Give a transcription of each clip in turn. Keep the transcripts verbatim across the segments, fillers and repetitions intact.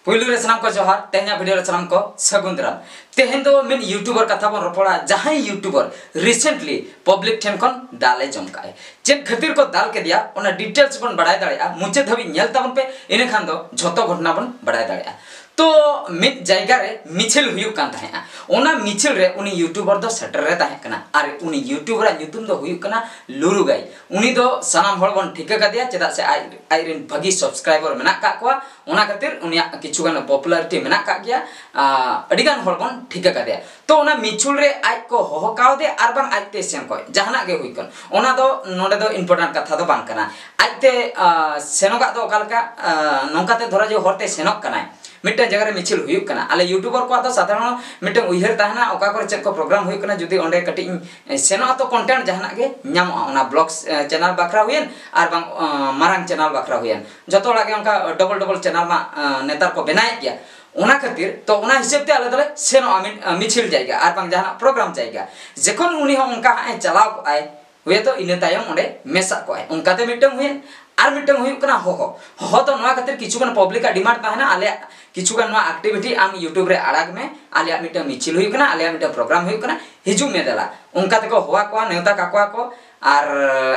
ᱯᱩᱭᱞᱩ ᱨᱮ ᱥᱟᱱᱟᱢ ᱠᱚ ᱡᱚᱦᱟᱨ, ᱛᱮᱦᱮᱧᱟᱜ video ᱨᱮ ᱥᱟᱱᱟᱢ ᱠᱚ ᱥᱟᱹᱜᱩᱱ ᱫᱟᱨᱟᱢ᱾ ᱛᱮᱦᱮᱧ ᱫᱚ ᱢᱤᱫ YouTuber ᱠᱟᱛᱷᱟ ᱵᱚᱱ ᱨᱚᱯᱚᱲᱟ, ᱡᱟᱦᱟᱸᱭ YouTuber recently public ᱴᱷᱮᱱ ᱠᱷᱚᱱ ᱫᱟᱞ ᱮ ᱡᱚᱢ ᱠᱟᱜᱼᱟᱭ᱾ ᱪᱮᱫ ᱠᱷᱟᱹᱛᱤᱨ ᱠᱚ ᱫᱟᱞ ᱠᱮᱫᱮᱭᱟ, ᱚᱱᱟ details ᱵᱚᱱ ᱵᱟᱲᱟᱭ ᱫᱟᱲᱮᱭᱟᱜᱼᱟ᱾ ᱢᱩᱪᱟᱹᱫ ᱫᱷᱟᱹᱵᱤᱡ ᱧᱮᱞ ᱛᱟᱵᱚᱱ ᱯᱮ, ᱤᱱᱟᱹ ᱠᱷᱟᱱ ᱫᱚ ᱡᱷᱚᱛᱚ ᱜᱷᱚᱴᱚᱱᱟ ᱵᱚᱱ ᱵᱟᱲᱟᱭ ᱫᱟᱲᱮᱭᱟᱜᱼᱟ᱾ ᱛᱚ, ᱢᱤᱫ ᱡᱟᱭᱜᱟ ᱨᱮ ᱢᱤᱪᱷᱤᱞ ᱦᱩᱭᱩᱜ ᱠᱟᱱ ᱛᱟᱦᱮᱸᱜᱼᱟ᱾ ᱚᱱᱟ ᱢᱤᱪᱷᱤᱞ ᱨᱮ ᱩᱱᱤ YouTuber ᱫᱚ ᱥᱮᱴᱮᱨ ᱨᱮ ᱛᱟᱦᱮᱸ ᱠᱟᱱᱟ, ᱟᱨ ᱩᱱᱤ YouTuber ᱟᱜ ᱧᱩᱛᱩᱢ ᱫᱚ ᱦᱩᱭᱩᱜ ᱠᱟᱱᱟ ᱞᱩᱨᱩ ᱜᱟᱭ᱾ ᱩᱱᱤ ᱫᱚ ᱥᱟᱱᱟᱢ ᱦᱚᱲ ᱵᱚᱱ ᱴᱷᱤᱠᱟᱹ ᱠᱟᱫᱮᱭᱟ, ᱪᱮᱫᱟᱜ ᱥᱮ ᱟᱡ, ᱟᱡ ᱨᱮᱱ ᱵᱷᱟᱹᱜᱤ subscriber ᱢᱮᱱᱟᱜ ᱠᱟᱜ ᱠᱚᱣᱟ, ᱚᱱᱟ ᱠᱷᱟᱹᱛᱤᱨ ᱩᱱᱤᱭᱟᱜ ᱠᱤᱪᱷᱩ ᱜᱟᱱ popularity ᱢᱮᱱᱟᱜ ᱠᱟᱜ ᱜᱮᱭᱟ᱾ ᱟᱸ, ᱟᱹᱰᱤ ᱜᱟᱱ ᱦᱚᱲ ᱵᱚᱱ ᱴᱷᱤᱠᱟᱹ ᱠᱟᱫᱮᱭᱟ᱾ ᱛᱚ, ᱚᱱᱟ ᱢᱤᱪᱷᱩᱞ ᱨᱮ ᱟᱡ ᱠᱚ ᱦᱚᱦᱚ ᱠᱟᱣᱫᱮ ᱟᱨ ᱵᱟᱝ ᱟᱡ ᱛᱮ ᱥᱮᱱ ᱠᱚᱡ, ᱡᱟᱦᱟᱱᱟᱜ ᱜᱮ ᱦᱩᱭ ᱠᱚᱜ, ᱚᱱᱟ ᱫᱚ ᱱᱚᱰᱮ ᱫᱚ important ᱠᱟᱛᱷᱟ ᱫᱚ ᱵᱟᱝ ᱠᱟᱱᱟ᱾ ᱟᱡ ᱛᱮ, ᱟᱸ, ᱥᱮᱱᱚᱜᱟᱜ ᱫᱚ ᱚᱠᱟ ᱞᱮᱠᱟ, ᱟᱸ, ᱱᱚᱝᱠᱟ ᱛᱮ ᱫᱷᱚᱨᱟ ᱡᱮ ᱦᱚᱨ ᱛᱮ ᱥᱮᱱᱚᱜ ᱠᱟᱱᱟᱭ, ᱢᱤᱫᱴᱟᱝ ᱡᱟᱭᱜᱟ ᱨᱮ ᱢᱤᱪᱷᱤᱞ ᱦᱩᱭᱩᱜ ᱠᱟᱱᱟ᱾ ᱟᱞᱮ YouTuber ᱠᱚᱣᱟᱜ ᱫᱚ ᱥᱟᱫᱷᱟᱨᱚᱱ ᱢᱤᱫᱴᱟᱝ ᱩᱭᱦᱟᱹᱨ ᱛᱟᱦᱮᱱᱟ, ᱚᱠᱟ ᱠᱚᱨᱮ ᱪᱮᱫ ᱠᱚ program ᱦᱩᱭᱩᱜ ᱠᱟᱱᱟ, ᱡᱩᱫᱤ ᱚᱸᱰᱮ ᱠᱟᱹᱴᱤᱡ ᱤᱧ ᱥᱮᱱᱚᱜᱼᱟ ᱛᱚ content ᱡᱟᱦᱟᱱᱟᱜ ᱜᱮ ᱧᱟᱢᱚᱜᱼᱟ, ᱚᱱᱟ vlogs, ᱮ, channel ᱵᱟᱠᱷᱨᱟ ᱦᱩᱭᱮᱱ ᱟᱨ ᱵᱟᱝ, ᱚ, ᱢᱟᱨᱟᱝ channel ᱵᱟᱠᱷᱨᱟ ᱦᱩᱭᱮᱱ, ᱡᱚᱛᱚ ᱦᱚᱲᱟᱜ ᱜᱮ ᱚᱱᱠᱟ double double channel ᱢᱟ, ᱮ, ᱱᱮᱛᱟᱨ ᱠᱚ ᱵᱮᱱᱟᱣᱮᱫ ᱜᱮᱭᱟ᱾ ᱚᱱᱟ ᱠᱷᱟᱹᱛᱤᱨ ᱛᱚ ᱚᱱᱟ ᱦᱤᱥᱟᱹᱵ ᱛᱮ ᱟᱞᱮ ᱫᱚᱞᱮ ᱥᱮᱱᱚᱜᱼᱟ ᱢᱤᱫ, ᱮ, ᱢᱤᱪᱷᱤᱞ ᱡᱟᱭᱜᱟ ᱟᱨ ᱵᱟᱝ ᱡᱟᱦᱟᱱᱟᱜ program ᱡᱟᱭᱜᱟ᱾ ᱡᱚᱠᱷᱚᱱ ᱩᱱᱤ ᱦᱚᱸ ᱚᱱᱠᱟ ᱦᱟᱸᱜ ᱮ ᱪᱟᱞᱟᱣ ᱠᱚᱜᱼᱟᱭ, ᱦᱩᱭᱛᱚ ᱤᱱᱟᱹ ᱛᱟᱭᱚᱢ ᱚᱸᱰᱮ ᱢᱮᱥᱟᱜ ᱠᱚᱜᱼᱟᱭ, ᱚᱱᱠᱟᱛᱮ ᱢᱤᱫᱴᱟᱝ ᱦᱩᱭᱮᱱ᱾ ᱟᱨ ᱢᱤᱫᱴᱟᱝ ᱦᱩᱭᱩᱜ ᱠᱟᱱᱟ ᱦᱚᱦᱚ᱾ ᱦᱚᱦᱚ ᱫᱚ ᱱᱚᱣᱟ ᱠᱷᱟᱹᱛᱤᱨ ᱠᱤᱪᱷᱩ ᱜᱟᱱ public ᱟᱜ demand ᱛᱟᱦᱮᱱᱟ, ᱟᱞᱮᱭᱟᱜ ᱠᱤᱪᱷᱩ ᱜᱟᱱ ᱱᱚᱣᱟ activity ᱟᱢ YouTube ᱨᱮ ᱟᱲᱟᱜᱽ ᱢᱮ, ᱟᱞᱮᱭᱟᱜ ᱢᱤᱫᱴᱟᱝ ᱢᱤᱪᱷᱤᱞ ᱦᱩᱭᱩᱜ ᱠᱟᱱᱟ, ᱟᱞᱮᱭᱟᱜ ᱢᱤᱫᱴᱟᱝ program ᱦᱩᱭᱩᱜ ᱠᱟᱱᱟ, ᱦᱤᱡᱩᱜ ᱢᱮ ᱫᱮᱞᱟ᱾ ᱚᱱᱠᱟ ᱛᱮᱠᱚ ᱦᱚᱦᱚ ᱟᱠᱚᱣᱟ, ᱱᱮᱣᱛᱟ ᱠᱟᱠᱚᱣᱟ ᱠᱚ ᱟᱨ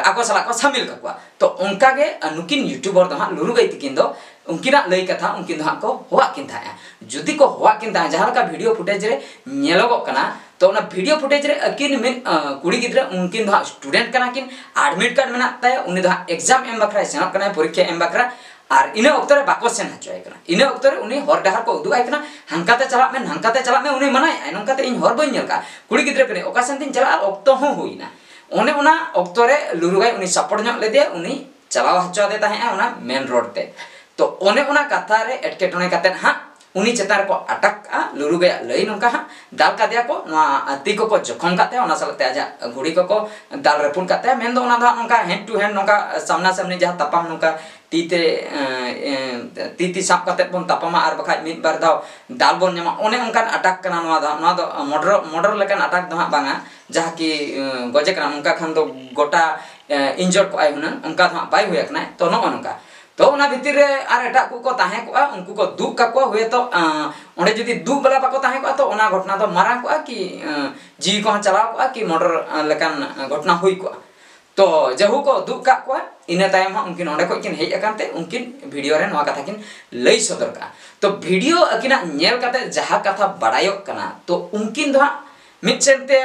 ᱟᱠᱚ ᱥᱟᱞᱟᱜ ᱠᱚ ᱥᱟᱢᱤᱞ ᱠᱟᱠᱚᱣᱟ᱾ ᱛᱚ ᱚᱱᱠᱟ ᱜᱮ ᱱᱩᱠᱤᱱ YouTuber ᱫᱚ ᱦᱟᱸᱜ ᱞᱩᱨᱩ ᱜᱟᱹᱭ ᱛᱤᱠᱤᱱ ᱫᱚ ᱩᱱᱠᱤᱱᱟᱜ ᱞᱟᱹᱭ ᱠᱟᱛᱷᱟ ᱩᱱᱠᱤᱱ ᱫᱚ ᱦᱟᱸᱜ ᱠᱚ ᱦᱚᱦᱚᱣᱟᱜ ᱠᱤᱱ ᱛᱟᱦᱮᱸᱜᱼᱟ᱾ ᱡᱩᱫᱤ ᱠᱚ ᱦᱚᱦᱚᱣᱟᱜ ᱠᱤᱱ ᱛᱟᱦᱮᱸᱫ, ᱡᱟᱦᱟᱸ ᱞᱮᱠᱟ video footage ᱨᱮ ᱧᱮᱞᱚᱜᱚᱜ ᱠᱟᱱᱟ, ᱛᱚ ᱚᱱᱟ video footage ᱨᱮ ᱟᱹᱠᱤᱱ ᱢᱤᱫ, ᱟᱸ, ᱠᱩᱲᱤ ᱜᱤᱫᱽᱨᱟᱹ, ᱩᱱᱠᱤᱱ ᱫᱚ ᱦᱟᱸᱜ student ᱠᱟᱱᱟ ᱠᱤᱱ, admit card ᱢᱮᱱᱟᱜ ᱛᱟᱭᱟ, ᱩᱱᱤ ᱫᱚ ᱦᱟᱸᱜ exam ᱮᱢ ᱵᱟᱠᱷᱨᱟᱭ ᱥᱮᱱᱚᱜ ᱠᱟᱱᱟᱭ, ᱯᱚᱨᱤᱠᱠᱷᱟ ᱮᱢ ᱵᱟᱠᱷᱨᱟ, ᱟᱨ ᱤᱱᱟᱹ ᱚᱠᱛᱚ ᱨᱮ ᱵᱟᱠᱚ ᱥᱮᱱ ᱦᱚᱪᱚᱭᱮ ᱠᱟᱱᱟ᱾ ᱤᱱᱟᱹ ᱚᱠᱛᱚ ᱨᱮ ᱩᱱᱤ ᱦᱚᱨ ᱰᱟᱦᱟᱨ ᱠᱚ ᱩᱫᱩᱜ ᱟᱭ ᱠᱟᱱᱟ, "ᱦᱟᱱᱠᱟᱛᱮ ᱪᱟᱞᱟᱜ ᱢᱮ, ᱱᱟᱝᱠᱟᱛᱮ ᱪᱟᱞᱟᱜ ᱢᱮ", ᱩᱱᱤ ᱢᱟᱱᱟᱭᱮᱫ ᱟᱭ, "ᱱᱚᱝᱠᱟᱛᱮ ᱤᱧ ᱦᱚᱨ ᱵᱟᱹᱧ ᱧᱮᱞ ᱠᱟᱜᱼᱟ", ᱠᱩᱲᱤ ᱜᱤᱫᱽᱨᱟᱹ ᱠᱟᱹᱱᱟᱹᱧ, ᱚᱠᱟ ᱥᱮᱱ ᱛᱤᱧ ᱪᱟᱞᱟᱜᱼᱟ, ᱚᱠᱛᱚ ᱦᱚᱸ ᱦᱩᱭᱱᱟ᱾ ᱚᱱᱮ ᱚᱱᱟ ᱚᱠᱛᱚ ᱨᱮ ᱞᱩᱨᱩ ᱜᱟᱹᱭ ᱩᱱᱤ support ᱧᱚᱜ ᱞᱮᱫᱮᱭᱟ, ᱩᱱᱤ ᱪᱟᱞᱟᱣ ᱦᱚᱪᱚ ᱟᱫᱮ ᱛᱟᱦᱮᱸᱜᱼᱟ ᱚᱱᱟ main road ᱛᱮ᱾ ᱛᱚ ᱚᱱᱮ ᱚᱱᱟ ᱠᱟᱛᱷᱟ ᱨᱮ ᱮᱴᱠᱮᱴᱚᱬᱮ ᱠᱟᱛᱮᱫ ᱦᱟᱸᱜ ᱩᱱᱤ ᱪᱮᱛᱟᱱ ᱨᱮᱠᱚ attack ᱠᱟᱜᱼᱟ᱾ ᱞᱩᱨᱩ ᱜᱟᱹᱭᱟᱜ ᱞᱟᱹᱭ ᱱᱚᱝᱠᱟ ᱦᱟᱸᱜ, ᱫᱟᱞ ᱠᱟᱫᱮᱭᱟ ᱠᱚ, ᱱᱚᱣᱟ ᱛᱤ ᱠᱚᱠᱚ ᱡᱚᱠᱷᱚᱢ ᱠᱟᱫ ᱛᱟᱭᱟ, ᱚᱱᱟ ᱥᱟᱞᱟᱜ ᱛᱮ ᱟᱡᱟᱜ ᱜᱷᱩᱲᱤ ᱠᱚᱠᱚ ᱫᱟᱞ ᱨᱟᱹᱯᱩᱫ ᱠᱟᱫ ᱛᱟᱭᱟ᱾ ᱢᱮᱱᱫᱚ ᱚᱱᱟ ᱫᱚ ᱦᱟᱸᱜ ᱱᱚᱝᱠᱟ hand to hand, ᱱᱚᱝᱠᱟ ᱥᱟᱢᱱᱟ ᱥᱟᱢᱱᱤ ᱡᱟᱦᱟᱸ ᱛᱟᱯᱟᱢ, ᱱᱚᱝᱠᱟ ᱛᱤ ᱛᱮ, ᱮᱸ, ᱮᱸ, ᱛᱤ ᱛᱤ ᱥᱟᱵ ᱠᱟᱛᱮᱫ ᱵᱚᱱ ᱛᱟᱯᱟᱢᱟ ᱟᱨ ᱵᱟᱠᱷᱟᱡ ᱢᱤᱫ ᱵᱟᱨ ᱫᱷᱟᱣ ᱫᱟᱞ ᱵᱚᱱ ᱧᱟᱢᱟ, ᱚᱱᱮ ᱚᱱᱠᱟᱱ attack ᱠᱟᱱᱟ ᱱᱚᱣᱟ ᱫᱚ᱾ ᱱᱚᱣᱟ ᱫᱚ murder, murder ᱞᱮᱠᱟᱱ attack ᱫᱚ ᱦᱟᱸᱜ ᱵᱟᱝᱟ, ᱡᱟᱦᱟᱸ ᱠᱤ, ᱮᱸ, ᱜᱚᱡᱮ ᱠᱟᱱᱟ, ᱚᱱᱠᱟ ᱠᱷᱟᱱ ᱫᱚ ᱜᱚᱴᱟ, ᱮᱸ, injure ᱠᱚᱜᱼᱟᱭ ᱦᱩᱱᱟᱹᱝ, ᱚᱱᱠᱟ ᱫᱚ ᱦᱟᱸᱜ ᱵᱟᱭ ᱦᱩᱭ ᱟᱠᱟᱱᱟ᱾ ᱛᱚ ᱱᱚᱜᱼᱚ ᱱᱚᱝᱠᱟ᱾ ᱛᱚ ᱚᱱᱟ ᱵᱷᱤᱛᱤᱨ ᱨᱮ ᱟᱨ ᱮᱴᱟᱜ ᱠᱚ ᱠᱚ ᱛᱟᱦᱮᱸ ᱠᱚᱜᱼᱟ, ᱩᱱᱠᱩ ᱠᱚ ᱫᱩᱜ ᱠᱟᱠᱚᱣᱟ, ᱦᱩᱭᱛᱚ ᱟᱸ, ᱚᱸᱰᱮ ᱡᱩᱫᱤ ᱫᱩᱜ ᱵᱟᱞᱟ ᱵᱟᱠᱚ ᱛᱟᱦᱮᱸ ᱠᱚᱜᱼᱟ ᱛᱚ ᱚᱱᱟ ᱜᱷᱚᱴᱚᱱᱟ ᱫᱚ ᱢᱟᱨᱟᱝ ᱠᱚᱜᱼᱟ ᱠᱤ ᱟᱸ, ᱡᱤᱣᱤ ᱠᱚᱦᱚᱸ ᱪᱟᱞᱟᱣ ᱠᱚᱜᱼᱟ ᱠᱤ ᱢᱚᱨᱰᱚᱨ ᱟᱸ, ᱞᱮᱠᱟᱱ ᱟᱸ, ᱜᱷᱚᱴᱚᱱᱟ ᱦᱩᱭ ᱠᱚᱜᱼᱟ᱾ ᱛᱚ ᱡᱟᱦᱩ ᱠᱚ ᱫᱩᱜ ᱠᱟᱜ ᱠᱚᱣᱟ, ᱤᱱᱟᱹ ᱛᱟᱭᱚᱢ ᱦᱟᱸᱜ ᱩᱱᱠᱤᱱ ᱚᱸᱰᱮ ᱠᱷᱚᱡ ᱠᱤᱱ ᱦᱮᱡ ᱟᱠᱟᱱ ᱛᱮ ᱩᱱᱠᱤᱱ ᱵᱷᱤᱰᱤᱭᱳ ᱨᱮ ᱱᱚᱣᱟ ᱠᱟᱛᱷᱟ ᱠᱤᱱ ᱞᱟᱹᱭ ᱥᱚᱫᱚᱨ ᱠᱟᱜᱼᱟ᱾ ᱛᱚ ᱵᱷᱤᱰᱤᱭᱳ ᱟᱹᱠᱤᱱᱟᱜ ᱧᱮᱞ ᱠᱟᱛᱮ ᱡᱟᱦᱟᱸ ᱠᱟᱛᱷᱟ ᱵᱟᱲᱟᱭᱚᱜ ᱠᱟᱱᱟ, ᱛᱚ ᱩᱱᱠᱤᱱ ᱫᱚ ᱦᱟᱸᱜ ᱢᱤᱫ ᱥᱮᱱ ᱛᱮ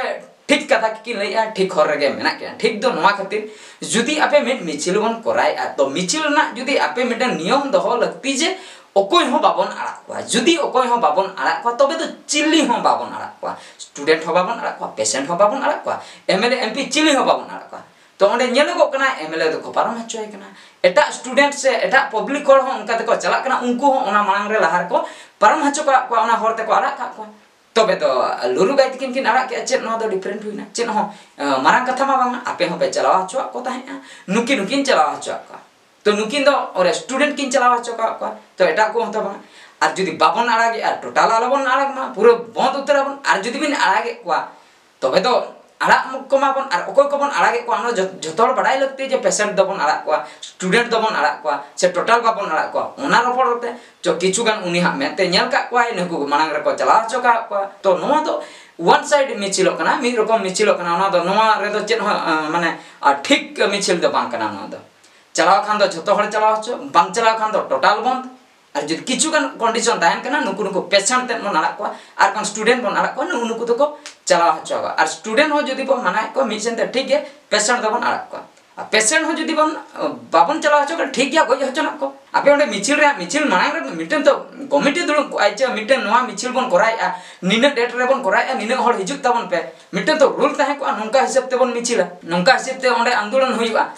ᱴᱷᱤᱠ ᱠᱟᱛᱷᱟ ᱜᱮᱠᱤᱱ ᱞᱟᱹᱭᱮᱜᱼᱟ, ᱴᱷᱤᱠ ᱦᱚᱨ ᱨᱮᱜᱮ ᱢᱮᱱᱟᱜ ᱠᱤᱱᱟ᱾ ᱴᱷᱤᱠ ᱫᱚ ᱱᱚᱣᱟ ᱠᱷᱟᱹᱛᱤᱨ, ᱡᱩᱫᱤ ᱟᱯᱮ ᱢᱤᱫ ᱢᱤᱪᱷᱤᱞ ᱵᱚᱱ ᱠᱚᱨᱟᱣᱮᱜᱼᱟ, ᱛᱚ ᱢᱤᱪᱷᱤᱞ ᱨᱮᱱᱟᱜ ᱡᱩᱫᱤ ᱟᱯᱮ ᱢᱤᱫᱴᱟᱝ ᱱᱤᱭᱚᱢ ᱫᱚᱦᱚ ᱞᱟᱹᱠᱛᱤ ᱡᱮ ᱚᱠᱚᱭ ᱦᱚᱸ ᱵᱟᱵᱚᱱ ᱟᱲᱟᱜ ᱠᱚᱣᱟ᱾ ᱡᱩᱫᱤ ᱚᱠᱚᱭ ᱦᱚᱸ ᱵᱟᱵᱚᱱ ᱟᱲᱟᱜ ᱠᱚᱣᱟ, ᱛᱚᱵᱮ ᱫᱚ ᱪᱤᱞᱤ ᱦᱚᱸ ᱵᱟᱵᱚᱱ ᱟᱲᱟᱜ ᱠᱚᱣᱟ, ᱥᱴᱩᱰᱮᱱᱴ ᱦᱚᱸ ᱵᱟᱵᱚᱱ ᱟᱲᱟᱜ ᱠᱚᱣᱟ, ᱯᱮᱥᱮᱱᱴ ᱦᱚᱸ ᱵᱟᱵᱚᱱ ᱟᱲᱟᱜ ᱠᱚᱣᱟ, M L A, M P ᱪᱤᱞᱤ ᱦᱚᱸ ᱵᱟᱵᱚᱱ ᱟᱲᱟᱜ ᱠᱚᱣᱟ᱾ ᱛᱚ ᱚᱸᱰᱮ ᱧᱮᱞᱚᱜᱚᱜ ᱠᱟᱱᱟ ᱮᱢ ᱮᱞ ᱮ ᱫᱚᱠᱚ ᱯᱟᱨᱚᱢ ᱦᱚᱪᱚᱭᱮ ᱠᱟᱱᱟ, ᱮᱴᱟᱜ ᱥᱴᱩᱰᱮᱱᱴ ᱥᱮ ᱮᱴᱟᱜ ᱯᱟᱵᱽᱞᱤᱠ ᱦᱚᱲ ᱦᱚᱸ ᱚᱱᱠᱟ ᱛᱮᱠᱚ ᱪᱟᱞᱟᱜ ᱠᱟᱱᱟ, ᱩᱱᱠᱩ ᱦᱚᱸ ᱚᱱᱟ ᱢᱟᱲᱟᱝ ᱨᱮ ᱞᱟᱦᱟ ᱨᱮᱠᱚ ᱯᱟᱨᱚᱢ ᱦᱚᱪᱚ ᱠᱟᱜ ᱠᱚᱣᱟ, ᱚᱱᱟ ᱦᱚᱨ ᱛᱮᱠᱚ ᱟᱲᱟᱜ ᱠᱟᱜ ᱠᱚᱣᱟ᱾ ᱛᱚᱵᱮ ᱫᱚ ᱞᱩᱨᱩ ᱵᱟᱭ ᱛᱤᱠᱤᱱ ᱠᱤᱱ ᱟᱲᱟᱜ ᱠᱮᱜᱼᱟ, ᱪᱮᱫ ᱱᱚᱣᱟ ᱫᱚ ᱰᱤᱯᱷᱟᱨᱮᱱᱴ ᱦᱩᱭᱱᱟ? ᱪᱮᱫ ᱦᱚᱸ ᱟᱸ, ᱢᱟᱨᱟᱝ ᱠᱟᱛᱷᱟ ᱢᱟ ᱵᱟᱝᱟ, ᱟᱯᱮ ᱦᱚᱸᱯᱮ ᱪᱟᱞᱟᱣ ᱦᱚᱪᱚᱣᱟᱜ ᱠᱚ ᱛᱟᱦᱮᱸᱜᱼᱟ, ᱱᱩᱠᱤᱱ ᱦᱚᱸᱠᱤᱱ ᱪᱟᱞᱟᱣ ᱦᱚᱪᱚᱣᱟᱜ ᱠᱚᱣᱟ᱾ ᱛᱚ ᱱᱩᱠᱤᱱ ᱫᱚ ᱚᱸᱰᱮ ᱥᱴᱩᱰᱮᱱᱴ ᱠᱤᱱ ᱪᱟᱞᱟᱣ ᱦᱚᱪᱚ ᱠᱟᱜ ᱠᱚᱣᱟ, ᱛᱚ ᱮᱴᱟᱜ ᱠᱚ ᱦᱚᱸᱛᱚ ᱵᱟᱝᱟ᱾ ᱟᱨ ᱡᱩᱫᱤ ᱵᱟᱵᱚᱱ ᱟᱲᱟᱜᱮᱜᱼᱟ, ᱴᱳᱴᱟᱞ ᱟᱞᱚᱵᱚᱱ ᱟᱲᱟᱜᱽ ᱢᱟ, ᱯᱩᱨᱟᱹ ᱵᱚᱸᱫ ᱩᱛᱟᱹᱨᱟᱵᱚᱱ᱾ ᱟᱨ ᱡᱩᱫᱤ ᱵᱤᱱ ᱟᱲᱟᱜᱮᱫ ᱠᱚᱣᱟ, ᱛᱚᱵᱮ ᱫᱚ ᱟᱲᱟᱜ ᱠᱚᱢᱟ ᱵᱚᱱ, ᱟᱨ ᱚᱠᱚᱭ ᱠᱚᱵᱚᱱ ᱟᱲᱟᱜᱮᱫ ᱠᱚᱣᱟ, ᱚᱱᱟ ᱡᱚ-, ᱡᱚᱛᱚ ᱦᱚᱲ ᱵᱟᱲᱟᱭ ᱞᱟᱹᱠᱛᱤ ᱡᱮ ᱯᱮᱥᱮᱱᱴ ᱫᱚᱵᱚᱱ ᱟᱲᱟᱜ ᱠᱚᱣᱟ, ᱥᱴᱩᱰᱮᱱᱴ ᱫᱚᱵᱚᱱ ᱟᱲᱟᱜ ᱠᱚᱣᱟ, ᱥᱮ ᱴᱳᱴᱟᱞ ᱵᱟᱵᱚᱱ ᱟᱲᱟᱜ ᱠᱚᱣᱟ, ᱚᱱᱟ ᱨᱚᱯᱚᱲ ᱠᱟᱛᱮ ᱪᱚ ᱠᱤᱪᱷᱩ ᱜᱟᱱ ᱩᱱᱤ ᱦᱟᱸᱜ ᱢᱮᱫ ᱛᱮ ᱧᱮᱞ ᱠᱟᱜ ᱠᱚᱣᱟᱭ, ᱱᱩᱠᱩ ᱢᱟᱲᱟᱝ ᱨᱮᱠᱚ ᱪᱟᱞᱟᱣ ᱦᱚᱪᱚ ᱠᱟᱜ ᱠᱚᱣᱟ᱾ ᱛᱚ ᱱᱚᱣᱟ ᱫᱚ ᱚᱣᱟᱱ ᱥᱟᱭᱤᱰ ᱢᱤᱪᱷᱤᱞᱚᱜ ᱠᱟᱱᱟ, ᱢᱤᱫ ᱨᱚᱠᱚᱢ ᱢᱤᱪᱷᱤᱞᱚᱜ ᱠᱟᱱᱟ, ᱚᱱᱟ ᱫᱚ ᱱᱚᱣᱟ ᱨᱮᱫᱚ ᱪᱮᱫ ᱦᱚᱸ, ᱟᱸ, ᱢᱟᱱᱮ, ᱟᱸ, ᱴᱷᱤᱠ ᱢᱤᱪᱷᱤᱞ ᱫᱚ ᱵᱟᱝ ᱠᱟᱱᱟ᱾ ᱱᱚᱣᱟ ᱫᱚ ᱪᱟᱞᱟᱣ ᱠᱷᱟᱱ ᱫᱚ ᱡᱷᱚᱛᱚ ᱦᱚᱲ ᱪᱟᱞᱟᱣ ᱦᱚᱪᱚ, ᱵᱟᱝ ᱪᱟᱞᱟᱣ ᱠᱷᱟᱱ ᱫᱚ ᱴᱳᱴᱟᱞ ᱵᱚᱱᱫ᱾ ᱟᱨ ᱡᱩᱫᱤ ᱠᱤᱪᱷᱩ ᱜᱟᱱ ᱠᱚᱱᱰᱤᱥᱚᱱ ᱛᱟᱦᱮᱱ ᱠᱟᱱᱟ, ᱱᱩᱠᱩ ᱱᱩᱠᱩ ᱯᱮᱥᱮᱱᱴ ᱛᱮᱫ ᱵᱚᱱ ᱟᱲᱟᱜ ᱠᱚᱣᱟ, ᱟᱨ ᱵᱟᱝ ᱥᱴᱩᱰᱮᱱᱴ ᱵᱚᱱ ᱟᱲᱟᱜ ᱠᱚᱣᱟ, ᱱᱩᱜᱼᱩ ᱱᱩᱠᱩ ᱫᱚᱠᱚ ᱪᱟᱞᱟᱣ ᱦᱚᱪᱚ ᱠᱚᱣᱟ᱾ ᱟᱨ ᱥᱴᱩᱰᱮᱱᱴ ᱦᱚᱸ ᱡᱩᱫᱤ ᱵᱚᱱ ᱢᱟᱱᱟᱭᱮᱫ ᱠᱚᱣᱟ ᱢᱤᱫ ᱥᱮᱱ ᱛᱮ ᱴᱷᱤᱠ ᱜᱮ, ᱯᱮᱥᱮᱱᱴ ᱫᱚᱵᱚᱱ ᱟᱲᱟᱜ ᱠᱚᱣᱟ᱾ ᱟᱨ ᱯᱮᱥᱮᱱᱴ ᱦᱚᱸ ᱡᱩᱫᱤ ᱵᱚᱱ, ᱵᱟᱵᱚᱱ ᱪᱟᱞᱟᱣ ᱦᱚᱪᱚ ᱠᱚᱣᱟ, ᱴᱷᱤᱠ ᱜᱮᱭᱟ, ᱜᱚᱡ ᱦᱚᱪᱚᱱᱟᱜ ᱠᱚ᱾ ᱟᱯᱮ ᱚᱸᱰᱮ ᱢᱤᱪᱷᱤᱞ ᱨᱮᱭᱟᱜ, ᱢᱤᱪᱷᱤᱞ ᱢᱟᱲᱟᱝ ᱨᱮ ᱢᱤᱫᱴᱮᱱ ᱛᱚ ᱠᱚᱢᱤᱴᱤ ᱫᱩᱲᱩᱵ ᱠᱚᱜᱼᱟᱭ ᱡᱮ ᱢᱤᱫᱴᱮᱱ ᱱᱚᱣᱟ ᱢᱤᱪᱷᱤᱞ ᱵᱚᱱ ᱠᱚᱨᱟᱣᱮᱫᱼᱟ, ᱱᱤᱱᱟᱹᱜ ᱰᱮᱴ ᱨᱮᱵᱚᱱ ᱠᱚᱨᱟᱣᱮᱫᱼᱟ, ᱱᱤᱱᱟᱹᱜ ᱦᱚᱲ ᱦᱤᱡᱩᱜ ᱛᱟᱵᱚᱱ ᱯᱮ, ᱢᱤᱫᱴᱮᱱ ᱛᱚ ᱨᱩᱞ ᱛᱟᱦᱮᱸ ᱠᱚᱜᱼᱟ, ᱱᱚᱝᱠᱟ ᱦᱤᱥᱟᱹᱵ ᱛᱮᱵᱚᱱ ᱢᱤᱪᱷᱤᱞᱟ, ᱱᱚᱝᱠᱟ ᱦᱤᱥᱟᱹᱵ ᱛᱮ ᱚᱸᱰᱮ ᱟᱱᱫᱳᱞᱚᱱ ᱦᱩᱭᱩᱜᱼᱟ᱾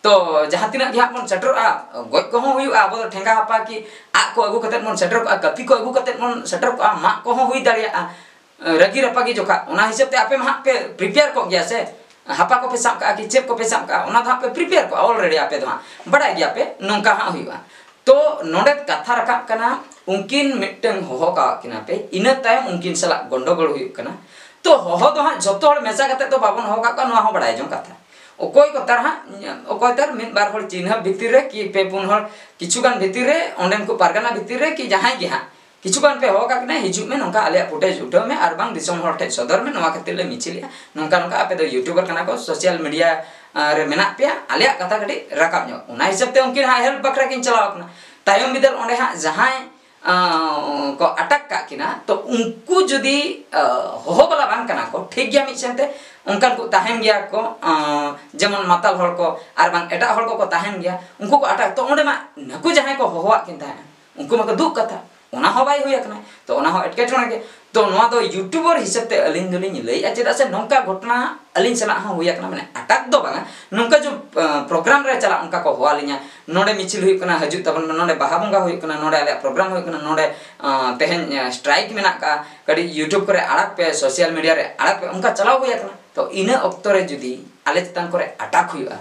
ᱛᱚ ᱡᱟᱦᱟᱸ ᱛᱤᱱᱟᱹᱜ ᱜᱮ ᱦᱟᱸᱜ ᱵᱚᱱ ᱥᱮᱴᱮᱨᱚᱜᱼᱟ, ᱜᱚᱡ ᱠᱚᱦᱚᱸ ᱦᱩᱭᱩᱜᱼᱟ, ᱟᱵᱚ ᱫᱚ ᱴᱷᱮᱸᱜᱟ ᱦᱟᱯᱟ ᱠᱤ ᱟᱜ ᱠᱚ ᱟᱹᱜᱩ ᱠᱟᱛᱮᱫ ᱵᱚᱱ ᱥᱮᱴᱮᱨ ᱠᱚᱜᱼᱟ, ᱠᱟᱹᱯᱤ ᱠᱚ ᱟᱹᱜᱩ ᱠᱟᱛᱮᱫ ᱵᱚᱱ ᱥᱮᱴᱮᱨ ᱠᱚᱜᱼᱟ, ᱢᱟᱜ ᱠᱚᱦᱚᱸ ᱦᱩᱭ ᱫᱟᱲᱮᱭᱟᱜᱼᱟ᱾ ᱨᱟᱹᱜᱤ ᱨᱟᱯᱟᱜᱤ ᱡᱚᱠᱷᱟ, ᱚᱱᱟ ᱦᱤᱥᱟᱹᱵ ᱛᱮ ᱟᱯᱮ ᱢᱟ ᱦᱟᱸᱜ ᱯᱮ ᱯᱨᱤᱯᱮᱭᱟᱨ ᱠᱚᱜ ᱜᱮᱭᱟ ᱥᱮ, ᱦᱟᱯᱟ ᱠᱚᱯᱮ ᱥᱟᱵ ᱠᱟᱜᱼᱟ ᱠᱤ ᱪᱮᱫ ᱠᱚᱯᱮ ᱥᱟᱵ ᱠᱟᱜᱼᱟ, ᱚᱱᱟ ᱫᱚ ᱦᱟᱸᱜ ᱯᱮ ᱯᱨᱤᱯᱮᱭᱟᱨ ᱠᱚᱜᱼᱟ ᱚᱞᱨᱮᱰᱤ, ᱟᱯᱮ ᱫᱚ ᱦᱟᱸᱜ ᱵᱟᱰᱟᱭ ᱜᱮᱭᱟ ᱯᱮ ᱱᱚᱝᱠᱟ ᱦᱟᱸᱜ ᱦᱩᱭᱩᱜᱼᱟ᱾ ᱛᱚ ᱱᱚᱰᱮ ᱠᱟᱛᱷᱟ ᱨᱟᱠᱟᱵ ᱠᱟᱱᱟ, ᱩᱱᱠᱤᱱ ᱢᱤᱫᱴᱟᱝ ᱦᱚᱦᱚ ᱠᱟᱜ ᱠᱤᱱᱟ ᱯᱮ, ᱤᱱᱟᱹ ᱛᱟᱭᱚᱢ ᱩᱱᱠᱤᱱ ᱥᱟᱞᱟᱜ ᱜᱚᱱᱰᱚᱜᱳᱞ ᱦᱩᱭᱩᱜ ᱠᱟᱱᱟ᱾ ᱛᱚ ᱦᱚᱦᱚ ᱫᱚ ᱦᱟᱸᱜ ᱡᱷᱚᱛᱚ ᱦᱚᱲ ᱢᱮᱥᱟ ᱠᱟᱛᱮ ᱫᱚ ᱵᱟᱵᱚᱱ ᱦᱚᱦᱚ ᱠᱟᱜ ᱠᱚᱣᱟ, ᱱᱚᱣᱟ ᱦᱚᱸ ᱵᱟᱰᱟᱭ ᱡᱚᱝ ᱠᱟᱛᱷᱟ᱾ ᱚᱠᱚᱭ ᱠᱚ ᱛᱟᱨ ᱦᱟᱸᱜ, ᱚᱠᱚᱭ ᱛᱟᱨ ᱢᱤᱫ ᱵᱟᱨ ᱦᱚᱲ ᱪᱤᱱᱦᱟᱹ ᱵᱷᱤᱛᱤᱨ ᱨᱮ ᱠᱤ ᱯᱮ ᱯᱩᱱ ᱦᱚᱲ ᱠᱤᱪᱷᱩ ᱜᱟᱱ ᱵᱷᱤᱛᱤᱨ ᱨᱮ, ᱚᱸᱰᱮᱱ ᱠᱚ ᱯᱟᱨᱜᱟᱱᱟ ᱵᱷᱤᱛᱤᱨ ᱨᱮ ᱠᱤ ᱡᱟᱦᱟᱸᱭ ᱜᱮ ᱦᱟᱸᱜ ᱠᱤᱪᱷᱩ ᱜᱟᱱ ᱯᱮ ᱦᱚᱦᱚ ᱠᱟᱜ ᱠᱤᱱᱟ, ᱦᱤᱡᱩᱜ ᱢᱮ, ᱱᱚᱝᱠᱟ ᱟᱞᱮᱭᱟᱜ ᱯᱷᱩᱴᱮᱡᱽ ᱩᱴᱷᱟᱹᱣ ᱢᱮ ᱟᱨ ᱵᱟᱝ ᱫᱤᱥᱚᱢ ᱦᱚᱲ ᱴᱷᱮᱱ ᱥᱚᱫᱚᱨ ᱢᱮ, ᱱᱚᱣᱟ ᱠᱷᱟᱹᱛᱤᱨ ᱞᱮ ᱢᱤᱪᱷᱤᱞᱮᱜᱼᱟ, ᱱᱚᱝᱠᱟ ᱱᱚᱝᱠᱟ ᱟᱯᱮ ᱫᱚ ᱭᱩᱴᱩᱵᱟᱨ ᱠᱟᱱᱟ ᱠᱚ, ᱥᱳᱥᱟᱞ ᱢᱤᱰᱤᱭᱟ ᱨᱮ ᱢᱮᱱᱟᱜ ᱯᱮᱭᱟ, ᱟᱞᱮᱭᱟᱜ ᱠᱟᱛᱷᱟ ᱠᱟᱹᱴᱤᱡ ᱨᱟᱠᱟᱵ ᱧᱚᱜ᱾ ᱚᱱᱟ ᱦᱤᱥᱟᱹᱵ ᱛᱮ ᱩᱱᱠᱤᱱ ᱦᱟᱸᱜ ᱦᱮᱞᱯ ᱵᱟᱠᱷᱨᱟ ᱠᱤᱱ ᱪᱟᱞᱟᱣ ᱠᱟᱱᱟ᱾ ᱛᱟᱭᱚᱢ ᱵᱤᱫᱟᱹᱞ ᱚᱸᱰᱮ ᱦᱟᱸᱜ ᱡᱟᱦᱟᱸᱭ ᱟᱸ, ᱠᱚ ᱟᱴᱟᱠ ᱠᱟᱜ ᱠᱤᱱᱟ, ᱛᱚ ᱩᱱᱠᱩ ᱡᱩᱫᱤ, ᱟᱸ, ᱦᱚᱦᱚ ᱵᱟᱞᱟ ᱵᱟᱝ ᱠᱟᱱᱟ ᱠᱚ, ᱴᱷᱤᱠ ᱜᱮᱭᱟ, ᱢᱤᱫ ᱥᱮᱱᱛᱮ ᱚᱱᱠᱟᱱ ᱠᱚ ᱛᱟᱦᱮᱱ ᱜᱮᱭᱟ ᱠᱚ, ᱟᱸ, ᱡᱮᱢᱚᱱ ᱢᱟᱛᱟᱞ ᱦᱚᱲ ᱠᱚ ᱟᱨ ᱵᱟᱝ ᱮᱴᱟᱜ ᱦᱚᱲ ᱠᱚᱠᱚ ᱛᱟᱦᱮᱱ ᱜᱮᱭᱟ, ᱩᱱᱠᱩ ᱠᱚ ᱟᱴᱟᱠ, ᱛᱚ ᱚᱸᱰᱮ ᱢᱟ ᱱᱩᱠᱩ ᱡᱟᱦᱟᱸᱭ ᱠᱚ ᱦᱚᱦᱚᱣᱟᱜ ᱠᱤᱱ ᱛᱟᱦᱮᱸᱱᱟ, ᱩᱱᱠᱩ ᱢᱟᱠᱚ ᱫᱩᱜ ᱠᱟᱛᱷᱟ, ᱚᱱᱟ ᱦᱚᱸ ᱵᱟᱭ ᱦᱩᱭ ᱟᱠᱟᱱᱟ, ᱛᱚ ᱚᱱᱟ ᱦᱚᱸ ᱮᱴᱠᱮᱴᱚᱬᱮ ᱜᱮ᱾ ᱛᱚ ᱱᱚᱣᱟ ᱫᱚ ᱭᱩᱴᱩᱵᱟᱨ ᱦᱤᱥᱟᱹᱵ ᱛᱮ ᱟᱹᱞᱤᱧ ᱫᱚᱞᱤᱧ ᱞᱟᱹᱭᱮᱫᱼᱟ, ᱪᱮᱫᱟᱜ ᱥᱮ ᱱᱚᱝᱠᱟ ᱜᱷᱚᱴᱚᱱᱟ ᱟᱹᱞᱤᱧ ᱥᱟᱞᱟᱜ ᱦᱚᱸ ᱦᱩᱭ ᱟᱠᱟᱱᱟ, ᱢᱟᱱᱮ ᱟᱴᱟᱠ ᱫᱚ ᱵᱟᱝᱟ, ᱱᱚᱝᱠᱟ ᱡᱮ, ᱟᱸ, ᱯᱨᱳᱜᱨᱟᱢ ᱨᱮ ᱪᱟᱞᱟᱜ ᱚᱱᱠᱟ ᱠᱚ ᱦᱚᱦᱚᱣᱟᱞᱤᱧᱟ, ᱱᱚᱰᱮ ᱢᱤᱪᱷᱤᱞ ᱦᱩᱭᱩᱜ ᱠᱟᱱᱟ, ᱦᱤᱡᱩᱜ ᱛᱟᱵᱚᱱ ᱯᱮ, ᱱᱚᱰᱮ ᱵᱟᱦᱟ ᱵᱚᱸᱜᱟ ᱦᱩᱭᱩᱜ ᱠᱟᱱᱟ, ᱱᱚᱰᱮ ᱟᱞᱮᱭᱟᱜ ᱯᱨᱳᱜᱨᱟᱢ ᱦᱩᱭᱩᱜ ᱠᱟᱱᱟ, ᱱᱚᱰᱮ, ᱟᱸ, ᱛᱮᱦᱮᱧ, ᱟᱸ, ᱥᱴᱨᱟᱭᱤᱠ ᱢᱮᱱᱟᱜ ᱠᱟᱜᱼᱟ, ᱠᱟᱹᱴᱤᱡ ᱭᱩᱴᱩᱵᱽ ᱠᱚᱨᱮ ᱟᱲᱟᱜ ᱯᱮ, ᱥᱳᱥᱟᱞ ᱢᱤᱰᱤᱭᱟ ᱨᱮ ᱟᱲᱟᱜ ᱯᱮ, ᱚᱱᱠᱟ ᱪᱟᱞᱟᱣ ᱦᱩᱭ ᱟᱠᱟᱱᱟ᱾ ᱛᱚ ᱤᱱᱟᱹ ᱚᱠᱛᱚ ᱨᱮ ᱡᱩᱫᱤ ᱟᱞᱮ ᱪᱮᱛᱟᱱ ᱠᱚᱨᱮ ᱟᱴᱟᱠ ᱦᱩᱭᱩᱜᱼᱟ,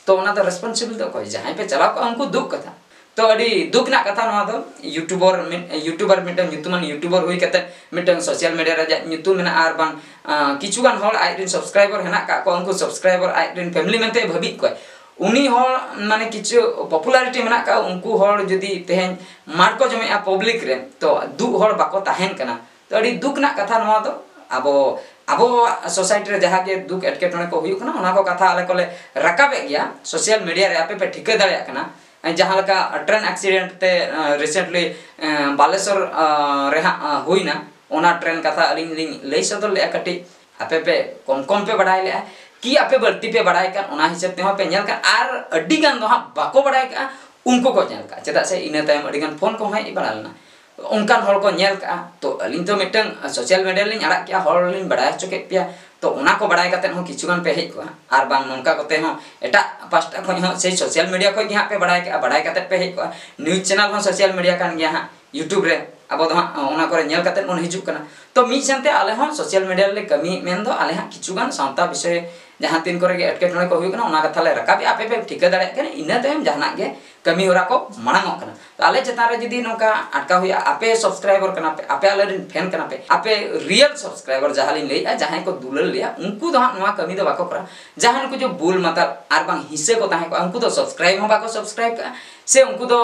ᱛᱚ ᱚᱱᱟ ᱫᱚ ᱨᱮᱥᱯᱚᱱᱥᱤᱵᱚᱞ ᱫᱚ ᱚᱠᱚᱭ? ᱡᱟᱦᱟᱸᱭ ᱯᱮ ᱪᱟᱞᱟᱣ ᱠᱚᱜᱼᱟ ᱩᱱᱠᱩ ᱫᱩᱜ ᱠᱟᱛᱷᱟ᱾ ᱛᱚ ᱟᱹᱰᱤ ᱫᱩᱠ ᱨᱮᱱᱟᱜ ᱠᱟᱛᱷᱟ ᱱᱚᱣᱟ ᱫᱚ, ᱭᱩᱴᱩᱵᱟᱨ ᱢᱤᱫ, ᱭᱩᱴᱩᱵᱟᱨ ᱢᱤᱫᱴᱟᱝ ᱧᱩᱛᱩᱢᱟᱱ ᱭᱩᱴᱩᱵᱟᱨ ᱦᱩᱭ ᱠᱟᱛᱮ ᱢᱤᱫᱴᱟᱝ ᱥᱳᱥᱟᱞ ᱢᱤᱰᱤᱭᱟ ᱨᱮ ᱟᱡᱟᱜ ᱧᱩᱛᱩᱢ ᱢᱮᱱᱟᱜᱼᱟ ᱟᱨ ᱵᱟᱝ, ᱟᱸ, ᱠᱤᱪᱷᱩ ᱜᱟᱱ ᱦᱚᱲ ᱟᱡ ᱨᱮᱱ ᱥᱟᱵᱥᱠᱨᱟᱭᱵᱟᱨ ᱦᱮᱱᱟᱜ ᱠᱟᱜ ᱠᱚᱣᱟ, ᱩᱱᱠᱩ ᱥᱟᱵᱥᱠᱨᱟᱭᱵᱟᱨ ᱟᱡ ᱨᱮᱱ ᱯᱷᱮᱢᱤᱞᱤ ᱢᱮᱱᱛᱮ ᱵᱷᱟᱹᱵᱤᱭᱮᱫ ᱠᱚᱣᱟ᱾ ᱩᱱᱤ ᱦᱚᱲ ᱢᱟᱱᱮ ᱠᱤᱪᱷᱩ ᱯᱚᱯᱩᱞᱟᱨᱤᱴᱤ ᱢᱮᱱᱟᱜ ᱠᱟᱜᱼᱟ, ᱩᱱᱠᱩ ᱦᱚᱲ ᱡᱩᱫᱤ ᱛᱮᱦᱮᱧ ᱢᱟᱨ ᱠᱚ ᱡᱚᱢᱮᱜᱼᱟ ᱯᱟᱵᱽᱞᱤᱠ ᱨᱮ, ᱛᱚ ᱫᱩᱜ ᱦᱚᱲ ᱵᱟᱠᱚ ᱛᱟᱦᱮᱱ ᱠᱟᱱᱟ᱾ ᱛᱚ ᱟᱹᱰᱤ ᱫᱩᱠ ᱨᱮᱱᱟᱜ ᱠᱟᱛᱷᱟ ᱱᱚᱣᱟ ᱫᱚ᱾ ᱟᱵᱚ, ᱟᱵᱚᱣᱟᱜ ᱥᱳᱥᱟᱭᱴᱤ ᱨᱮ ᱡᱟᱦᱟᱸ ᱜᱮ ᱫᱩᱠ ᱮᱴᱠᱮᱴᱚᱬᱮ ᱠᱚ ᱦᱩᱭᱩᱜ ᱠᱟᱱᱟ, ᱚᱱᱟ ᱠᱚ ᱠᱟᱛᱷᱟ ᱟᱞᱮ ᱠᱚᱞᱮ ᱨᱟᱠᱟᱵᱮᱫ ᱜᱮᱭᱟ ᱥᱳᱥᱟᱞ ᱢᱤᱰᱤᱭᱟ ᱨᱮ, ᱟᱯᱮ ᱯᱮ ᱴᱷᱤᱠᱟᱹ ᱫᱟᱲᱮᱭᱟᱜ ᱠᱟᱱᱟ᱾ ᱡᱟᱦᱟᱸ ᱞᱮᱠᱟ ᱴᱨᱮᱱ ᱮᱠᱥᱤᱰᱮᱱᱴ ᱛᱮ, ᱟᱸ, ᱨᱤᱥᱮᱱᱴᱞᱤ, ᱟᱸ, ᱵᱟᱞᱮᱥᱚᱨ, ᱟᱸ, ᱨᱮ ᱦᱟᱸᱜ, ᱟᱸ, ᱦᱩᱭᱱᱟ, ᱚᱱᱟ ᱴᱨᱮᱱ ᱠᱟᱛᱷᱟ ᱟᱹᱞᱤᱧ ᱞᱤᱧ ᱞᱟᱹᱭ ᱥᱚᱫᱚᱨ ᱞᱮᱫᱼᱟ ᱠᱟᱹᱴᱤᱡ᱾ ᱟᱯᱮ ᱯᱮ ᱠᱚᱢ ᱠᱚᱢ ᱯᱮ ᱵᱟᱰᱟᱭ ᱞᱮᱫᱼᱟ, ᱠᱤ ᱟᱯᱮ ᱵᱟᱹᱲᱛᱤ ᱯᱮ ᱵᱟᱰᱟᱭ ᱠᱟᱱ, ᱚᱱᱟ ᱦᱤᱥᱟᱹᱵ ᱛᱮᱦᱚᱸ ᱯᱮ ᱧᱮᱞ ᱠᱟᱱ, ᱟᱨ ᱟᱹᱰᱤ ᱜᱟᱱ ᱫᱚ ᱦᱟᱸᱜ ᱵᱟᱠᱚ ᱵᱟᱰᱟᱭ ᱠᱟᱜᱼᱟ, ᱩᱱᱠᱩ ᱠᱚ ᱧᱮᱞ ᱠᱟᱜᱼᱟ᱾ ᱪᱮᱫᱟᱜ ᱥᱮ ᱤᱱᱟᱹ ᱛᱟᱭᱚᱢ ᱟᱹᱰᱤ ᱜᱟᱱ ᱯᱷᱳᱱ ᱠᱚᱦᱚᱸ ᱦᱮᱡ ᱵᱟᱲᱟ ᱞᱮᱱᱟ, ᱚᱱᱠᱟᱱ ᱦᱚᱲ ᱠᱚ ᱧᱮᱞ ᱠᱟᱜᱼᱟ᱾ ᱛᱚ ᱟᱹᱞᱤᱧ ᱫᱚ ᱢᱤᱫᱴᱟᱝ ᱥᱳᱥᱟᱞ ᱢᱤᱰᱤᱭᱟ ᱨᱮᱞᱤᱧ ᱟᱲᱟᱜ ᱠᱮᱜᱼᱟ, ᱦᱚᱲ ᱞᱤᱧ ᱵᱟᱰᱟᱭ ᱦᱚᱪᱚ ᱠᱮᱫ ᱯᱮᱭᱟ, ᱛᱚ ᱚᱱᱟ ᱠᱚ ᱵᱟᱰᱟᱭ ᱠᱟᱛᱮᱫ ᱦᱚᱸ ᱠᱤᱪᱷᱩ ᱜᱟᱱ ᱯᱮ ᱦᱮᱡ ᱠᱚᱜᱼᱟ, ᱟᱨ ᱵᱟᱝ ᱱᱚᱝᱠᱟ ᱠᱚᱛᱮ ᱦᱚᱸ ᱮᱴᱟᱜ ᱯᱟᱥᱴᱟ ᱠᱷᱚᱱ ᱦᱚᱸ ᱥᱮᱭ ᱥᱳᱥᱟᱞ ᱢᱤᱰᱤᱭᱟ ᱠᱷᱚᱱ ᱜᱮ ᱦᱟᱸᱜ ᱯᱮ ᱵᱟᱰᱟᱭ ᱠᱟᱜᱼᱟ, ᱵᱟᱰᱟᱭ ᱠᱟᱛᱮᱫ ᱯᱮ ᱦᱮᱡ ᱠᱚᱜᱼᱟ᱾ ᱱᱤᱭᱩᱡᱽ ᱪᱮᱱᱮᱞ ᱦᱚᱸ ᱥᱳᱥᱟᱞ ᱢᱤᱰᱤᱭᱟ ᱠᱟᱱ ᱜᱮᱭᱟ ᱦᱟᱸᱜ, ᱭᱩᱴᱩᱵᱽ ᱨᱮ ᱟᱵᱚ ᱫᱚ ᱦᱟᱸᱜ ᱚᱱᱟ ᱠᱚᱨᱮ ᱧᱮᱞ ᱠᱟᱛᱮᱫ ᱵᱚᱱ ᱦᱤᱡᱩᱜ ᱠᱟᱱᱟ᱾ ᱛᱚ ᱢᱤᱫ ᱥᱮᱱᱛᱮ ᱟᱞᱮ ᱦᱚᱸ ᱥᱳᱥᱟᱞ ᱢᱤᱰᱤᱭᱟ ᱨᱮᱞᱮ ᱠᱟᱹᱢᱤᱭᱮᱫ, ᱢᱮᱱᱫᱚ ᱟᱞᱮ ᱦᱟᱸᱜ ᱠᱤᱪᱷᱩ ᱜᱟᱱ ᱥᱟᱶᱛᱟ ᱵᱤᱥᱚᱭ ᱡᱟᱦᱟᱸ ᱛᱤᱱ ᱠᱚᱨᱮ ᱜᱮ ᱮᱴᱠᱮᱴᱚᱬᱮ ᱠᱚ ᱦᱩᱭᱩᱜ ᱠᱟᱱᱟ, ᱚᱱᱟ ᱠᱟᱛᱷᱟ ᱞᱮ ᱨᱟᱠᱟᱵᱮᱜᱼᱟ, ᱟᱯᱮ ᱯᱮ ᱴᱷᱤᱠᱟᱹ ᱫᱟᱲᱮᱭᱟᱜ ᱠᱟᱱᱟ, ᱤᱱᱟᱹ ᱛᱟᱭᱚᱢ ᱡᱟᱦᱟᱱᱟᱜ ᱜᱮ ᱠᱟᱹᱢᱤ ᱦᱚᱨᱟ ᱠᱚ ᱢᱟᱲᱟᱝᱚᱜ ᱠᱟᱱᱟ᱾ ᱛᱚ ᱟᱞᱮ ᱪᱮᱛᱟᱱ ᱨᱮ ᱡᱩᱫᱤ ᱱᱚᱝᱠᱟ ᱟᱴᱠᱟᱣ ᱦᱩᱭᱩᱜᱼᱟ, ᱟᱯᱮ subscriber ᱠᱟᱱᱟ ᱯᱮ, ᱟᱯᱮ ᱟᱞᱮ ᱨᱮᱱ fan ᱠᱟᱱᱟ ᱯᱮ, ᱟᱯᱮ real subscriber ᱡᱟᱦᱟᱸ ᱞᱤᱧ ᱞᱟᱹᱭᱮᱜᱼᱟ, ᱡᱟᱦᱟᱸᱭ ᱠᱚ ᱫᱩᱞᱟᱹᱲ ᱞᱮᱭᱟ, ᱩᱱᱠᱩ ᱫᱚ ᱦᱟᱸᱜ ᱱᱚᱣᱟ ᱠᱟᱹᱢᱤ ᱫᱚ ᱵᱟᱠᱚ ᱠᱚᱨᱟᱣᱟ᱾ ᱡᱟᱦᱟᱸᱭ ᱱᱩᱠᱩ ᱡᱮ ᱵᱩᱞ ᱢᱟᱛᱟᱞ ᱟᱨ ᱵᱟᱝ ᱦᱤᱸᱥᱟᱹ ᱠᱚ ᱛᱟᱦᱮᱸ ᱠᱚᱜᱼᱟ, ᱩᱱᱠᱩ ᱫᱚ subscribe ᱦᱚᱸ ᱵᱟᱠᱚ subscribe ᱠᱟᱜᱼᱟ, ᱥᱮ ᱩᱱᱠᱩ ᱫᱚ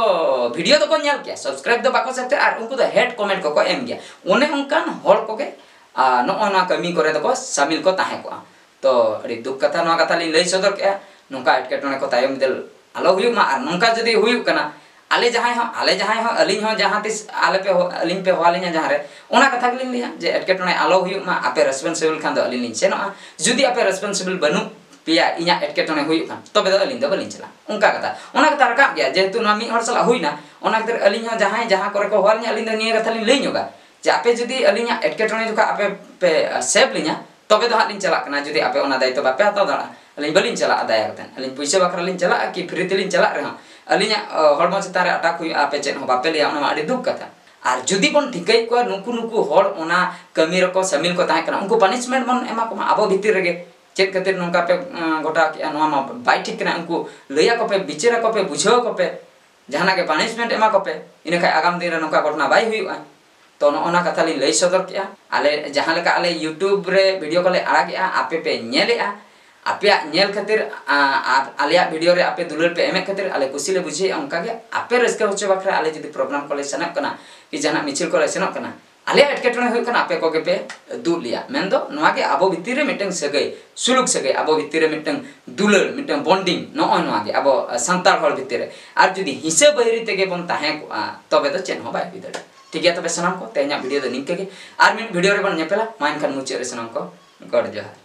video ᱫᱚᱠᱚ ᱧᱮᱞ ᱠᱮᱭᱟ, subscribe ᱫᱚ ᱵᱟᱠᱚ subscribe, ᱟᱨ ᱩᱱᱠᱩ ᱫᱚ hate comment ᱠᱚᱠᱚ ᱮᱢ ᱜᱮᱭᱟ᱾ ᱚᱱᱮ ᱚᱱᱠᱟᱱ ᱦᱚᱲ ᱠᱚᱜᱮ, ᱟᱨ, ᱱᱚᱜᱼᱚ ᱱᱚᱣᱟ ᱠᱟᱹᱢᱤ ᱠᱚᱨᱮ ᱫᱚᱠᱚ ᱥᱟᱢᱤᱞ ᱠᱚ ᱛᱟᱦᱮᱸ ᱠᱚᱜᱼᱟ᱾ ᱛᱚ ᱟᱹᱰᱤ ᱫᱩᱠ ᱠᱟᱛᱷᱟ, ᱱᱚᱣᱟ ᱠᱟᱛᱷᱟ ᱞᱤᱧ ᱞᱟᱹᱭ ᱥᱚᱫᱚᱨ ᱠᱮᱜᱼᱟ᱾ ᱱᱚᱝᱠᱟ ᱮᱴᱠᱮᱴᱚᱬᱮ ᱠᱚ ᱛᱟᱭᱚᱢ ᱵᱤᱫᱟᱹᱞ ᱟᱞᱚ ᱦᱩᱭᱩᱜ ᱢᱟ, ᱟᱨ ᱱᱚᱝᱠᱟ ᱡᱩᱫᱤ ᱦᱩᱭᱩᱜ ᱠᱟᱱᱟ, ᱟᱞᱮ ᱡᱟᱦᱟᱸᱭ ᱦᱚᱸ, ᱟᱞᱮ ᱡᱟᱦᱟᱸᱭ ᱦᱚᱸ, ᱟᱹᱞᱤᱧ ᱦᱚᱸ ᱡᱟᱦᱟᱸ ᱛᱤᱥ ᱟᱞᱮ ᱯᱮ ᱦᱚ-, ᱟᱹᱞᱤᱧ ᱯᱮ ᱦᱚᱦᱚ ᱟᱹᱞᱤᱧᱟ ᱡᱟᱦᱟᱸ ᱨᱮ, ᱚᱱᱟ ᱠᱟᱛᱷᱟ ᱜᱮᱞᱤᱧ ᱞᱟᱹᱭᱟ ᱡᱮ ᱮᱴᱠᱮᱴᱚᱬᱮ ᱟᱞᱚ ᱦᱩᱭᱩᱜ ᱢᱟ, ᱟᱯᱮ responsible ᱠᱷᱟᱱ ᱫᱚ ᱟᱹᱞᱤᱧ ᱞᱤᱧ ᱥᱮᱱᱚᱜᱼᱟ᱾ ᱡᱩᱫᱤ ᱟᱯᱮ responsible ᱵᱟᱹᱱᱩᱜ ᱯᱮᱭᱟ, ᱤᱧᱟᱹᱜ ᱮᱴᱠᱮᱴᱚᱬᱮ ᱦᱩᱭᱩᱜ ᱠᱷᱟᱱ, ᱛᱚᱵᱮ ᱫᱚ ᱟᱹᱞᱤᱧ ᱫᱚ ᱵᱟᱹᱞᱤᱧ ᱪᱟᱞᱟᱜᱼᱟ᱾ ᱚᱱᱠᱟ ᱠᱟᱛᱷᱟ, ᱚᱱᱟ ᱠᱟᱛᱷᱟ ᱨᱟᱠᱟᱵ ᱜᱮᱭᱟ, ᱡᱮᱦᱮᱛᱩ ᱱᱚᱣᱟ ᱢᱤᱫ ᱦᱚᱲ ᱥᱟᱞᱟᱜ ᱦᱩᱭᱱᱟ, ᱚᱱᱟ ᱠᱷᱟᱹᱛᱤᱨ ᱟᱹᱞᱤᱧ ᱦᱚᱸ ᱡᱟᱦᱟᱸᱭ ᱡᱟᱦᱟᱸ ᱠᱚᱨᱮ ᱠᱚ ᱦᱚᱦᱚ ᱟᱹᱞᱤᱧᱟ, ᱟᱹᱞᱤᱧ ᱫᱚ ᱱᱤᱭᱟᱹ ᱠᱟᱛᱷᱟ ᱞᱤᱧ ᱞᱟᱹᱭ ᱧᱚᱜᱟ ᱡᱮ ᱟᱯᱮ ᱡᱩᱫᱤ ᱟᱹᱞᱤᱧᱟᱜ ᱮᱴᱠᱮᱴᱚᱬᱮ ᱡᱚᱠᱷᱚᱱ ᱟᱯᱮ ᱯᱮ save ᱞᱤᱧᱟ, ᱛᱚᱵᱮ ᱫᱚ ᱦᱟᱸᱜ ᱞᱤᱧ ᱪᱟᱞᱟᱜ ᱠᱟᱱᱟ, ᱡᱩᱫᱤ ᱟᱯᱮ ᱚᱱᱟ ᱫᱟᱭᱤᱛᱛᱚ ᱵᱟᱯᱮ ᱦᱟᱛᱟᱣ ᱫᱟᱲᱮᱭᱟᱜᱼᱟ᱾ ᱟᱹᱞᱤᱧ ᱵᱟᱹᱞᱤᱧ ᱪᱟᱞᱟᱜᱼᱟ ᱫᱟᱭᱟ ᱠᱟᱛᱮ᱾ ᱟᱹᱞᱤᱧ ᱯᱩᱭᱥᱟᱹ ᱵᱟᱠᱷᱨᱟ ᱞᱤᱧ ᱪᱟᱞᱟᱜᱼᱟ ᱠᱤ free ᱛᱮᱞᱤᱧ ᱪᱟᱞᱟᱜ ᱨᱮᱦᱚᱸ, ᱟᱹᱞᱤᱧᱟᱜ, ᱚ, ᱦᱚᱲᱢᱚ ᱪᱮᱛᱟᱱ ᱨᱮ attack ᱦᱩᱭᱩᱜᱼᱟ, ᱟᱯᱮ ᱪᱮᱫ ᱦᱚᱸ ᱵᱟᱯᱮ ᱞᱟᱹᱭᱟ, ᱚᱱᱟ ᱢᱟ ᱟᱹᱰᱤ ᱫᱩᱠ ᱠᱟᱛᱷᱟ᱾ ᱟᱨ ᱡᱩᱫᱤ ᱵᱚᱱ ᱴᱷᱤᱠᱟᱹᱭᱮᱫ ᱠᱚᱣᱟ ᱱᱩᱠᱩ ᱱᱩᱠᱩ ᱦᱚᱲ ᱚᱱᱟ ᱠᱟᱹᱢᱤ ᱨᱮᱠᱚ ᱥᱟᱢᱤᱞ ᱠᱚ ᱛᱟᱦᱮᱸ ᱠᱟᱱᱟ, ᱩᱱᱠᱩ punishment ᱵᱚᱱ ᱮᱢᱟ ᱠᱚᱢᱟ ᱟᱵᱚ ᱵᱷᱤᱛᱤᱨ ᱨᱮᱜᱮ᱾ ᱪᱮᱫ ᱠᱷᱟᱹᱛᱤᱨ ᱱᱚᱝᱠᱟ ᱯᱮ, ᱮᱸ, ᱜᱷᱚᱴᱟᱣ ᱠᱮᱜᱼᱟ, ᱱᱚᱣᱟ ᱢᱟ ᱵᱟᱭ ᱴᱷᱤᱠ ᱠᱟᱱᱟ᱾ ᱩᱱᱠᱩ ᱞᱟᱹᱭ ᱟᱠᱚ ᱯᱮ, ᱵᱤᱪᱟᱹᱨ ᱟᱠᱚ ᱯᱮ, ᱵᱩᱡᱷᱟᱹᱣ ᱟᱠᱚ ᱯᱮ, ᱡᱟᱦᱟᱱᱟᱜ ᱜᱮ punishment ᱮᱢᱟ ᱠᱚᱯᱮ, ᱤᱱᱟᱹ ᱠᱷᱟᱱ ᱟᱜᱟᱢ ᱫᱤᱱ ᱨᱮ ᱱᱚᱝᱠᱟ ᱜᱷᱚᱴᱚᱱᱟ ᱵᱟᱭ ᱦᱩᱭᱩᱜᱼᱟ᱾ ᱛᱚ ᱱᱚᱜᱼᱚ ᱱᱟ ᱠᱟᱛᱷᱟ ᱞᱤᱧ ᱞᱟᱹᱭ ᱥᱚᱫᱚᱨ ᱠᱮᱜᱼᱟ᱾ ᱟᱞᱮ ᱡᱟᱦᱟᱸ ᱞᱮᱠᱟ ᱟᱞᱮ YouTube ᱨᱮ video ᱠᱚᱞᱮ ᱟᱲᱟᱜᱮᱜᱼᱟ, ᱟᱯᱮ ᱯᱮ ᱧᱮᱞᱮᱜᱼᱟ, ᱟᱯᱮᱭᱟᱜ ᱧᱮᱞ ᱠᱷᱟᱹᱛᱤᱨ, ᱟ-, ᱟᱨ ᱟᱞᱮᱭᱟᱜ video ᱨᱮ ᱟᱯᱮ ᱫᱩᱞᱟᱹᱲ ᱯᱮ ᱮᱢᱮᱫ ᱠᱷᱟᱹᱛᱤᱨ ᱟᱞᱮ ᱠᱩᱥᱤ ᱞᱮ ᱵᱩᱡᱷᱟᱹᱣᱮᱫᱼᱟ᱾ ᱚᱱᱠᱟᱜᱮ ᱟᱯᱮ ᱨᱟᱹᱥᱠᱟᱹ ᱦᱚᱪᱚ ᱵᱟᱠᱷᱨᱟ ᱟᱞᱮ ᱡᱩᱫᱤ program ᱠᱚᱞᱮ ᱥᱮᱱᱚᱜ ᱠᱟᱱᱟ ᱠᱤ ᱡᱟᱦᱟᱱᱟᱜ ᱢᱤᱪᱷᱤᱞ ᱠᱚᱞᱮ ᱥᱮᱱᱚᱜ ᱠᱟᱱᱟ, ᱟᱞᱮᱭᱟᱜ ᱮᱴᱠᱮᱴᱚᱬᱮ ᱦᱩᱭᱩᱜ ᱠᱟᱱᱟ, ᱟᱯᱮ ᱠᱚᱜᱮ ᱯᱮ ᱫᱩᱜ ᱞᱮᱭᱟ᱾ ᱢᱮᱱᱫᱚ ᱱᱚᱣᱟ ᱜᱮ ᱟᱵᱚ ᱵᱷᱤᱛᱤᱨ ᱨᱮ ᱢᱤᱫᱴᱟᱝ ᱥᱟᱹᱜᱟᱹᱭ, ᱥᱩᱞᱩᱠ ᱥᱟᱹᱜᱟᱹᱭ, ᱟᱵᱚ ᱵᱷᱤᱛᱤᱨ ᱨᱮ ᱢᱤᱫᱴᱟᱝ ᱫᱩᱞᱟᱹᱲ, ᱢᱤᱫᱴᱟᱝ bonding, ᱱᱚᱜᱼᱚᱭ ᱱᱚᱣᱟ ᱜᱮ ᱟᱵᱚ, ᱟ, ᱥᱟᱱᱛᱟᱲ ᱦᱚᱲ ᱵᱷᱤᱛᱤᱨ ᱨᱮ᱾ ᱟᱨ ᱡᱩᱫᱤ ᱦᱤᱸᱥᱟᱹ ᱵᱟᱹᱭᱨᱤ ᱛᱮᱜᱮ ᱵᱚᱱ ᱛᱟᱦᱮᱸ ᱠᱚᱜᱼᱟ, ᱛᱚᱵᱮ ᱫᱚ ᱪᱮᱫ ᱦᱚᱸ ᱵᱟᱭ ᱦᱩᱭ ᱫᱟᱲᱮᱭᱟᱜᱼᱟ᱾ ᱴᱷᱤᱠ ᱜᱮᱭᱟ, ᱛᱚᱵᱮ ᱥᱟᱱᱟᱢ ᱠᱚ, ᱛᱮᱦᱮᱧᱟᱜ video ᱫᱚ ᱱᱤᱝᱠᱟᱹ ᱜᱮ᱾ ᱟᱨ ᱢᱤᱫ video ᱨᱮᱵᱚᱱ ᱧᱮᱯᱮᱞᱟ᱾ ᱢᱟ ᱮᱱᱠᱷᱟᱱ ᱢᱩᱪᱟᱹᱫ ᱨᱮ ᱥᱟᱱᱟᱢ ᱠᱚ ᱜᱚᱰ ᱡᱚᱦᱟᱨ᱾